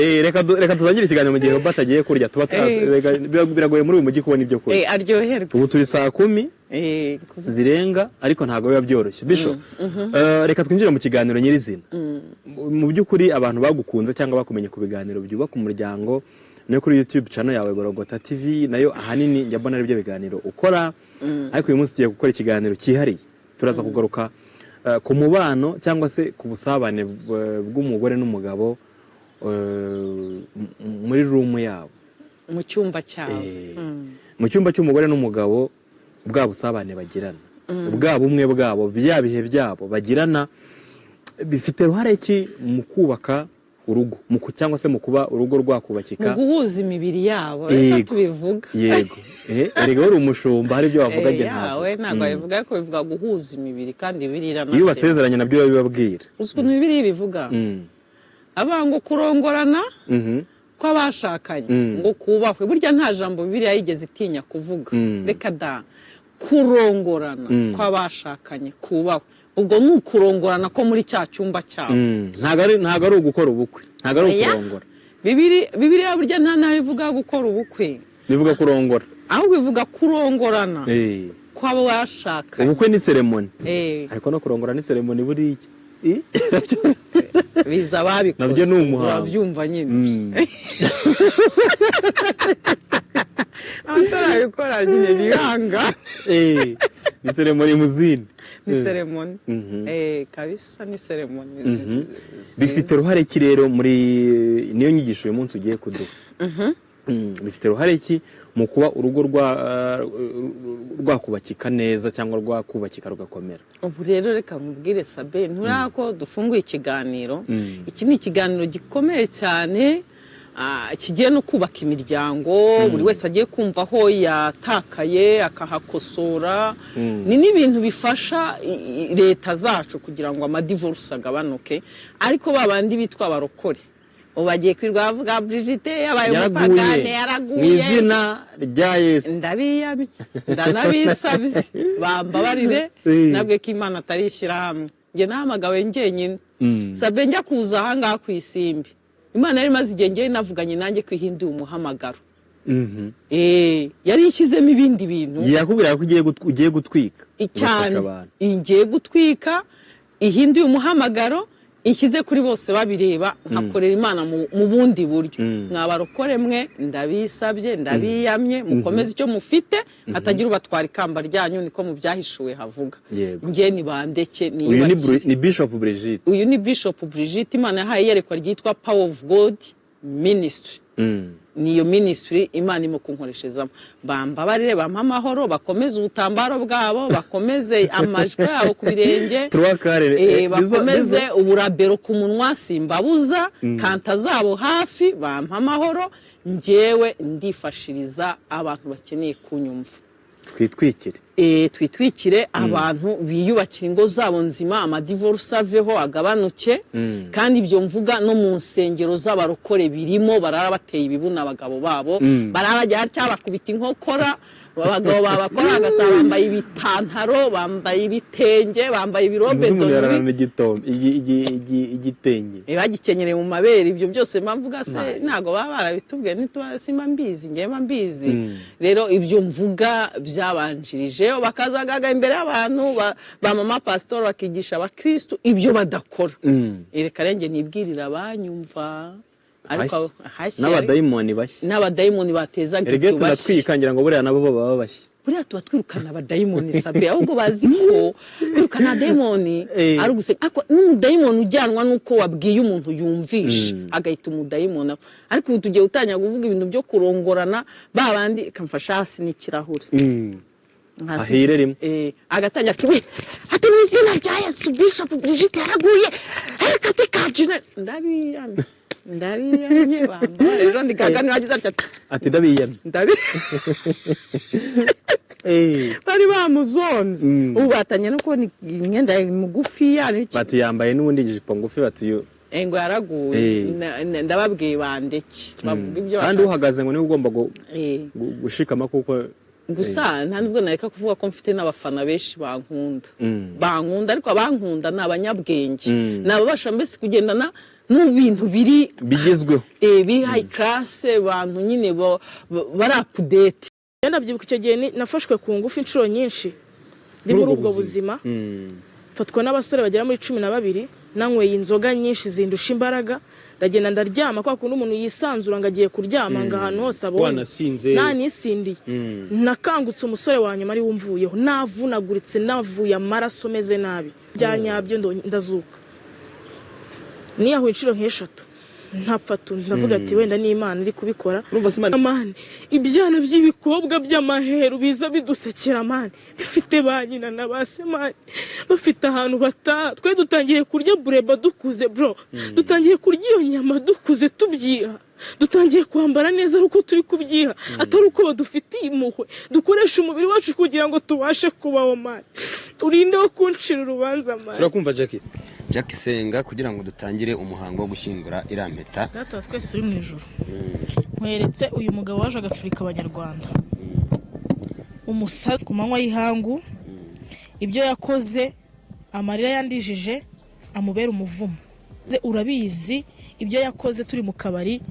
Reka tuzangire ikiganiro mu gihe Robert agiye kurya tuba biragoye muri uyu mujyi kubona ibyo kurya. Aryoherwa. Ubu turi saa 10 zirenga, ariko ntabwo biba byoroshye. Bishop, reka twinjire mu kiganiro nyirizina. Mu by'ukuri abantu bagukunze cyangwa bakumenye ku biganiro byubaka umuryango no kuri YouTube channel yawe Gorogota TV, nayo ahanini njya mbona ari byo biganiro ukora, ariko uyu munsi tugiye gukora ikiganiro cyihariye. Turaza kugaruka ku mubano cyangwa se ku busabane bw'umugore n'umugabo muri room yabo. Mu cyumba cyawe. Mu cyumba cy'umugore n'umugabo, bwa busabane bagirana, bwa bumwe bwabo, bya bihe byabo bagirana, bifite uruhare ki mu kubaka urugo, cyangwa se mu kuba urugo mu rwakubakika? Guhuza imibiri yabo, reka tubivuga. Yego. Erega uri umushumba, hari ibyo wavuga njye ntabwo. Yawe ntabwo babivuga, ariko bivuga guhuza imibiri, kandi Bibiliya Iyo basezeranye nabyo babibabwira. Uzi ukuntu Bibiliya ibivuga? Avuga ngo kurongorana kw'abashakanye ngo kubahwe. Burya nta jambo Bibiliya yigeze itinya kuvuga. Reka da, kurongorana kw'abashakanye kubahwe, ubwo ni ukurongorana ko muri cya cyumba cyabo. Ntabwo ari ugukora ubukwe, ntabwo ari Oya. ukurongora. Bibiliya burya nta naho ivuga gukora ubukwe. Bivuga kurongora. Ahubwo ivuga kurongorana kw'abashakanye. Ubukwe ni cérémonie, ariko no kurongora ni cérémonie buriya. Biza babikoze. Nabyo ni umuhango. Urabyumva nyine. Abatarabikora nyine bihanga. Ni cérémonie mu zindi. Ni cérémonie. Kabisa ni cérémonie. Bifite uruhare ki rero muri niyo nyigisho uyu munsi ugiye kuduha? Bifite uruhare ki mu kuba urugo rwakubakika neza cyangwa rwakubakika rugakomera? Ubu rero reka nkubwire, Sabe, nturako ko dufunguye ikiganiro. Iki ni ikiganiro gikomeye cyane, kigiye no kubaka imiryango. Buri wese agiye kumva aho yatakaye akahakosora. Ni n'ibintu bifasha leta zacu kugira ngo amadivorce agabanuke. Ariko ba bandi bitwa abarokore ubu bagiye kwirirwa bavuga Brigitte yabaye umupagane. Yaraguye mu Yaraguye. izina rya Yesu. Ndabiyamye, ndanabisabye, bambabarire. Nabwe ko Imana atari ishyirahamwe, njye nahamagawe njyenyine. Sabe, njya kuza ahangaha ku Isimbi, Imana yari imaze igihe ngewe navuganye nanjye ko ihinduye umuhamagaro. Yari ishyizemo ibindi bintu. Yakubwira ko ugiye gutwika, cyane. ugafasha abantu. Igiye gutwika, ihinduye umuhamagaro, ishyize kuri bose babireba, nkakorera Imana mu bundi buryo. Mwabarokore mwe, ndabisabye, ndabiyamye, mukomeze icyo mufite, hatagira ubatwara ikamba ryanyu. Niko mu Byahishuwe havuga. Njye nibandeke Uyu ni niyubakire. Ni Bishop Brigitte. Uyu ni Bishop Brigitte, Imana yahaye iyerekwa ryitwa Power of God Ministry. Niyo ministry Imana irimo kunkoreshezamo. Bambabarire, bampe amahoro, bakomeze ubutambaro bwabo, bakomeze amajipo yabo ku birenge. Trois quarts. Bakomeze uburabero ku munwa, simbabuza kanta zabo hafi, bampe amahoro. Njyewe ndifashiriza abantu bakeneye kunyumva. Twitwikire. Twitwikire abantu biyubakira ingo zabo nzima, amadivorce aveho, agabanuke. Kandi ibyo mvuga no mu nsengero z'abarokore birimo, barara bateye ibibuna abagabo babo, barara bajya cyangwa bakubita inkokora abagabo babakora, bagasanga bambaye ibipantaro, bambaye ibitenge, bambaye ibirobe. Umuntu dore yararana igitenge. Bagikenyereye mu mabere. Ibyo byose mba mvuga se Ntayo. ntabwo baba barabitubwiye? Ntituba simba mbizi, njyewe mba mbizi. Rero ibyo mvuga byabanjirije bakazagaga imbere y'abantu ba mama pasitori bakigisha abakristu ibyo badakora. Reka renge nibwirira abanyumva, ariko Hashya. hashya. N'abadayimoni bashya. N'abadayimoni batezaga Erega iyo ibyo bashya. tunatwika, ngira ngo buriya nabo baba bashya. Buriya tuba twirukana abadayimoni, Sabe. Ahubwo bazi ko kwirukana abadayimoni ari ugusenga, ariko n'umudayimoni ujyanwa n'uko wabwiye umuntu yumvishe agahita umudayimoni apfa. Ariko ubu tugiye gutangira kuvuga ibintu byo kurongorana, ba bandi kamfasha hasi n'ikirahure. Hasi. Ahire rimwe. Agatangira ati: "We," ati: "Mu izina rya Yesu, Bishop Brigitte yaraguye." Kati kajina, ndabiyamye, ndabiyamye, bamba rero ndikaganira agize atya ati: Ati: "Ndabiyamye." Ndabi bari bamuzonze. Ubu batangiye no kubona imyenda migufiya n'iki. Bati yambaye n'ubundi ijipo ngufi, bati yo. Ngo yaraguye. Ndababwiye bandeke bavuga ibyo Kandi bashaka. uhagaze ngo niwe ugomba gushikama kuko Gusa nta nubwo nareka kuvuga ko mfite n'abafana benshi bankunda, bankunda, ariko abankunda ni abanyabwenge, ni ababasha mbese kugendana. mu bintu biri bigezweho, biri high class, abantu nyine bari update. Ndabyibuka icyo gihe nafashwe ku ngufu inshuro nyinshi ndi muri ubwo buzima, mfatwa n'abasore bagera muri 12, nanyweye inzoga nyinshi zindusha imbaraga, ndagenda ndaryama kwa kundi umuntu yisanzura ngo agiye kuryama ngo ahantu hose abonye. Wanasinze. Nanisindiye. Nakangutse umusore wa nyuma ari wumvuyeho, navunaguritse, navuye amaraso, meze nabi bya nyabyo, ndazuka. Niyahuye inshuro nk'eshatu ntapfa tu, ndavuga ati wenda ni Imana iri kubikora. Urumva se Imana Man, ibyana by'ibikobwa by'amaheru biza bidusekera, man, bifite ba nyina na ba se, man, bafite ahantu bataha. Twe dutangiye kurya bureba dukuze, bro, dutangiye kurya iyo nyama dukuze tubyiha, dutangiye kwambara neza ari uko turi kubyiha, atari uko badufitiye impuhwe. Dukoresha umubiri wacu kugira ngo tubashe kubaho. Man, urinde wo kuncira urubanza, man. Turakumva, Jackie. Jack, senga kugira ngo dutangire umuhango wo gushyingura iriya mpeta. Data wa twese uri mu ijuru, nkweretse uyu mugabo waje agacurika Abanyarwanda umusa ku manywa y'ihangu. Ibyo yakoze, amarira yandijije amubera umuvumo. Urabizi ibyo yakoze turi mu kabari,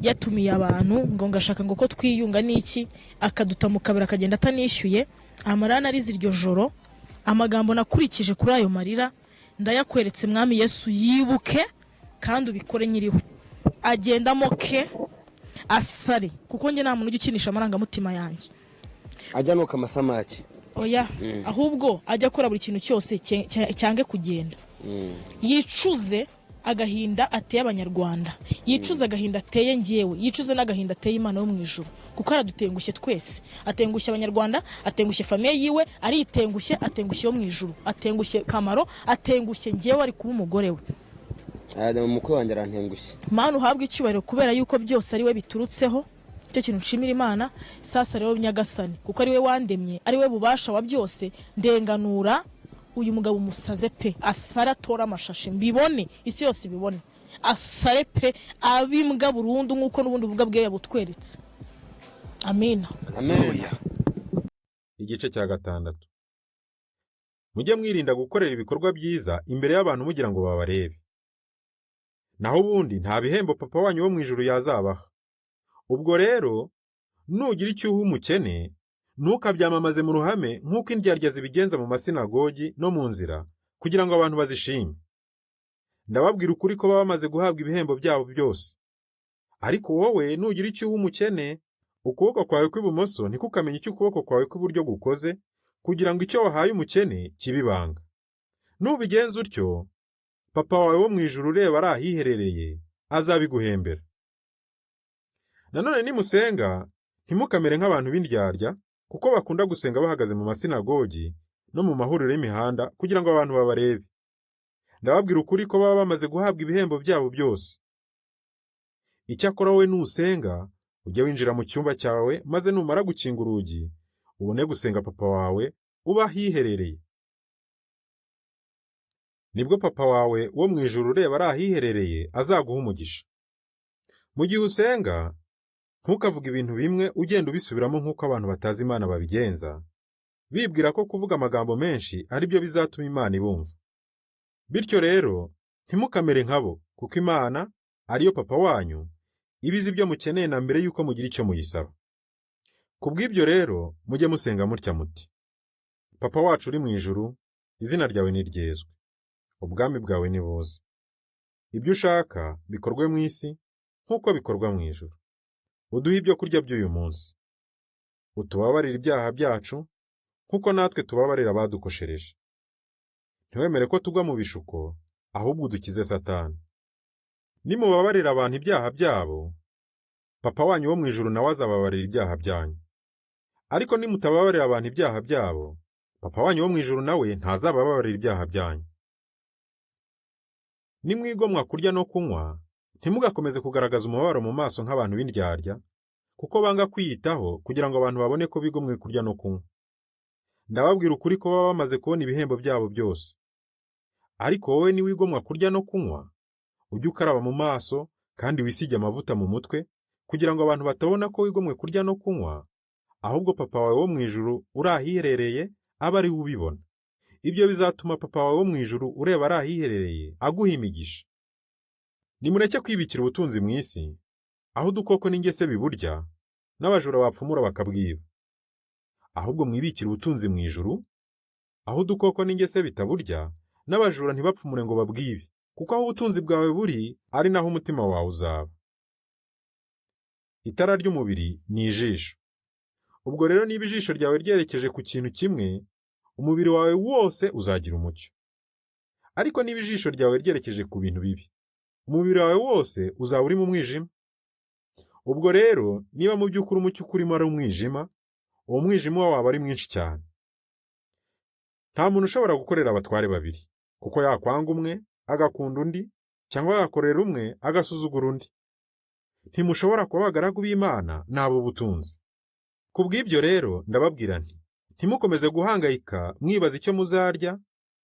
yatumiye abantu ngo ngashaka ngo ko twiyunga n'iki, akaduta mu kabari akagenda atanishyuye. Amarira narize iryo joro, amagambo nakurikije kuri ayo marira, ndayakweretse Mwami Yesu. Yibuke kandi ubikore nyiriho, agendamo ke asare, kuko njye nta muntu ujya ukinisha amarangamutima yanjye. Ajya nuka amasamaki. Oya, ahubwo ajya akora buri kintu cyose cyange kugenda, yicuze agahinda ateye Abanyarwanda, yicuze agahinda ateye njyewe, yicuze n'agahinda ateye Imana yo mu ijuru, kuko aradutengushye twese. Atengushye Abanyarwanda, atengushye famille yiwe, aritengushye, atengushye yo mu ijuru, atengushye Kamaro, atengushye njyewe ari kuba umugore we. Adamu umukwe wanjye arantengushye. Mana uhabwe icyubahiro kubera yuko byose ari we biturutseho. Icyo kintu nshimira Imana. Sasa rero Nyagasani, kuko ari we wandemye, ari we bubasha wa byose, ndenganura uyu mugabo umusaze pe, asare atora amashashi, mbibone, isi yose ibibone, asare pe, abimbwa burundu nk'uko n'ubundi bubwa bwe yabutweretse. Amina. Amen. Igice cya 6. Mujye mwirinda gukorera ibikorwa byiza imbere y'abantu mugira ngo babarebe. Naho ubundi nta bihembo Papa wanyu wo mu ijuru yazabaha. Ubwo rero nugira icyo uha umukene, ntukabyamamaze mu ruhame nk'uko indyarya zibigenza mu masinagogi no mu nzira, kugira ngo abantu bazishime. Ndababwira ukuri ko baba bamaze guhabwa ibihembo byabo byose. Ariko wowe nugira icyo uha umukene, ukuboko kwawe kw'ibumoso ntikukamenya icyo ukuboko kwawe kw'iburyo gukoze, kugira ngo icyo wahaye umukene kibe ibanga. Nubigenza utyo, Papa wawe wo mu ijuru ureba ari ahiherereye azabiguhembera. Nanone nimusenga, ntimukamere nk'abantu b'indyarya, kuko bakunda gusenga bahagaze mu masinagogi no mu mahuriro y'imihanda kugira ngo abantu babarebe. Ndababwira ukuri ko baba bamaze guhabwa ibihembo byabo byose. Icyakora wowe nusenga, ujye winjira mu cyumba cyawe, maze numara gukinga urugi, ubone gusenga Papa wawe uba ahiherereye. Nibwo Papa wawe wo mu ijuru ureba ari ahiherereye azaguha umugisha. Mu gihe usenga, ntukavuge ibintu bimwe ugenda ubisubiramo nk'uko abantu batazi Imana babigenza, bibwira ko kuvuga amagambo menshi ari byo bizatuma Imana ibumva. Bityo rero, ntimukamere nkabo, kuko Imana ariyo Papa wanyu ibizi ibyo mukeneye na mbere yuko mugira icyo muyisaba. Kubw'ibyo rero, mujye musenga mutya muti: Papa wacu uri mu ijuru, izina ryawe niryezwe, ubwami bwawe nibuze, ibyo ushaka bikorwe mu isi nk'uko bikorwa mu ijuru. Uduhe ibyo kurya by'uyu munsi, utubabarire ibyaha byacu nk'uko natwe tubabarira abadukoshereje. Ntiwemere ko tugwa mu bishuko, ahubwo udukize Satani. Nimubabarira abantu ibyaha byabo, Papa wanyu wo mu ijuru nawe azababarira ibyaha byanyu. Ariko nimutababarira abantu ibyaha byabo, Papa wanyu wo mu ijuru nawe ntazababarira ibyaha byanyu. Nimwigomwa kurya no kunywa, ntimugakomeze kugaragaza umubabaro mu maso nk'abantu b'indyarya, kuko banga kwiyitaho kugira ngo abantu babone ko bigomwe kurya no kunywa. Ndababwira ukuri ko baba bamaze kubona ibihembo byabo byose. Ariko wowe niwigomwa kurya no kunywa, ujye ukaraba mu maso kandi wisige amavuta mu mutwe, kugira ngo abantu batabona ko wigomwe kurya no kunywa, ahubwo Papa wawe wo mu ijuru uri ahiherereye abe ari we ubibona. Ibyo bizatuma Papa wawe wo mu ijuru ureba ari ahiherereye aguha imigisha. Nimureke kwibikira ubutunzi mu isi, aho udukoko n'ingese biburya, n'abajura bapfumura bakabwiba. Ahubwo mwibikire ubutunzi mu ijuru, aho udukoko n'ingese bitaburya, n'abajura ntibapfumure ngo babwibe, kuko aho ubutunzi bwawe buri ari naho umutima wawe uzaba. Itara ry'umubiri ni ijisho. Ubwo rero niba ijisho ryawe ryerekeje ku kintu kimwe, umubiri wawe wose uzagira umucyo. Ariko niba ijisho ryawe ryerekeje ku bintu bibi, umubiri wawe wose uzaba uri mu mwijima. Ubwo rero niba mu by'ukuri umucyo ukurimo ari umwijima, uwo mwijima waba ari mwinshi cyane. Nta muntu ushobora gukorera abatware babiri, kuko yakwanga umwe agakunda undi, cyangwa agakorera umwe agasuzugura undi. Ntimushobora kuba abagaragu b'Imana n'ab'ubutunzi. Kubw'ibyo rero ndababwira nti, ntimukomeze guhangayika mwibaza icyo muzarya,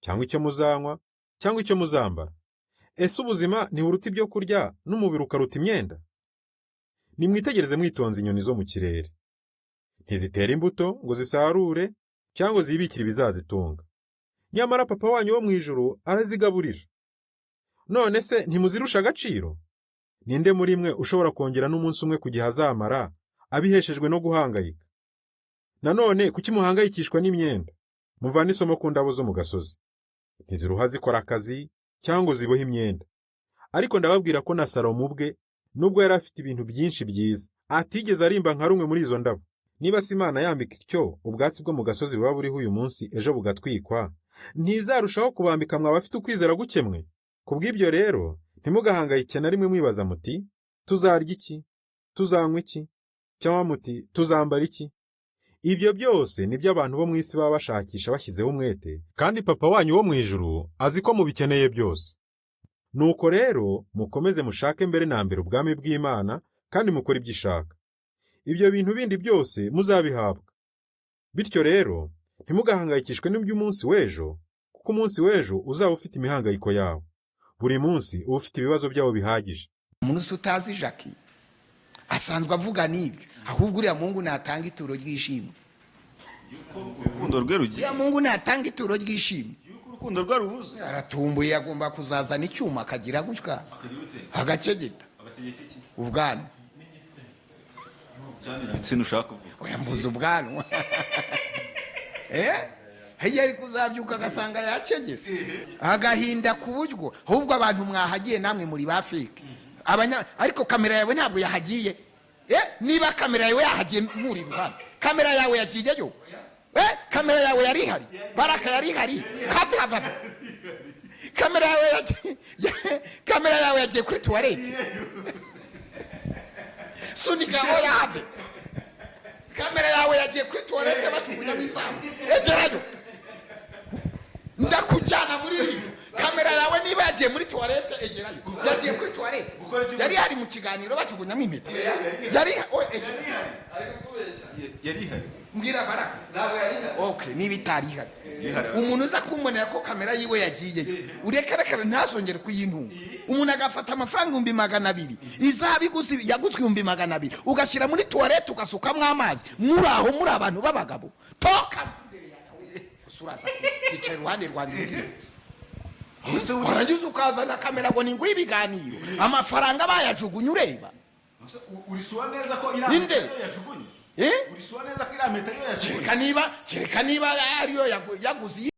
cyangwa icyo muzanywa, cyangwa icyo muzambara. Ese ubuzima ntiburuta ibyo kurya, n'umubiri ukaruta imyenda? Nimwitegereze mwitonze inyoni zo mu kirere. Ntizitera imbuto ngo zisarure, cyangwa zibikire ibizazitunga. Nyamara papa wanyu wo mu ijuru arazigaburira. None se ntimuzirusha agaciro? Ninde muri mwe ushobora kongera n'umunsi umwe ku gihe azamara abiheshejwe no guhangayika? Nanone kuki muhangayikishwa n'imyenda? Muvane isomo ku ndabo zo mu gasozi. Ntiziruha zikora akazi cyangwa ziboha imyenda. Ariko ndababwira ko na Salomo ubwe, nubwo yari afite ibintu byinshi byiza, atigeze arimba nka rumwe muri izo ndabo. Niba se Imana yambika ityo ubwatsi bwo mu gasozi buba buriho uyu munsi ejo bugatwikwa, ntizarushaho kubambika mwa bafite ukwizera gukemwe? Kubw'ibyo rero ntimugahangayike na rimwe mwibaza muti, tuzarya iki? Tuzanywa iki? Cyangwa muti, tuzambara iki? Ibyo byose nibyo abantu bo mu isi baba bashakisha bashyizeho umwete, kandi papa wanyu wo mu ijuru azi ko mubikeneye byose. Nuko rero mukomeze mushake mbere na mbere ubwami bw'Imana, kandi mukore ibyo ishaka. Ibyo bintu bindi byose muzabihabwa. Bityo rero ntimugahangayikishwe n'iby'umunsi w'ejo, kuko umunsi w'ejo uzaba ufite imihangayiko yawo. Buri munsi uba ufite ibibazo byawo bihagije. Umuntu utazi Jackie asanzwe avuga n'ibyo, ahubwo uriya mungu natanga ituro ry'ishimwe. Urukundo rwe rugiye. Uriya mungu natanga ituro ry'ishimwe. Urukundo rwe rubuze. Aratumbuye, agomba kuzazana icyuma akagira gutya. Agakegeta. Ubwanwa. Igitsina ushaka kuvuga. Oya mbuze ubwanwa. Hirya ari kuzabyuka agasanga yakegese. Agahinda ku buryo ahubwo abantu mwahagiye namwe muri ba fake. Ariko kamera yawe ntabwo yahagiye. Niba kamera yawe yahagiye muri ruhande. Kamera yawe yagiyeyo. Kamera yawe yari ihari. Baraka yari ihari. Hafi hafi. Kamera yawe yagiye. Kamera yawe yagiye kuri toilette. Sunika oya hafi. Kamera yawe yagiye kuri toilette bacukunya izamu. Egerayo. Ndakujyana muri iri. Kamera yawe niba yagiye muri toilette egerayo. Yagiye kuri toilette. Yari hari mu kiganiro bacukunyamo impeta. Yari yari ihari. Mbwira Baraka. Ntabwo yari ihari. Okay, niba itari ihari. Umuntu uza kumbonera ko kamera yiwe yagiyeyo, ureka ntazongere kuyintunga. Umuntu agafata amafaranga 200,000, izahabu yaguzwe 200,000, ugashyira muri toilette ugasukamo amazi. Muri aho muri abantu b'abagabo. Toka imbere yawe. Usuraza kwicara iruhande rwanjye umbwira iki? Warangiza ukazana kamera ngo ni nguhe ibiganiro. Amafaranga bayajugunye ureba. Urishuwa neza ko iriya yajugunye? Urishuwa neza ko iriya metero yajugunye? Kereka niba ariyo yaguze.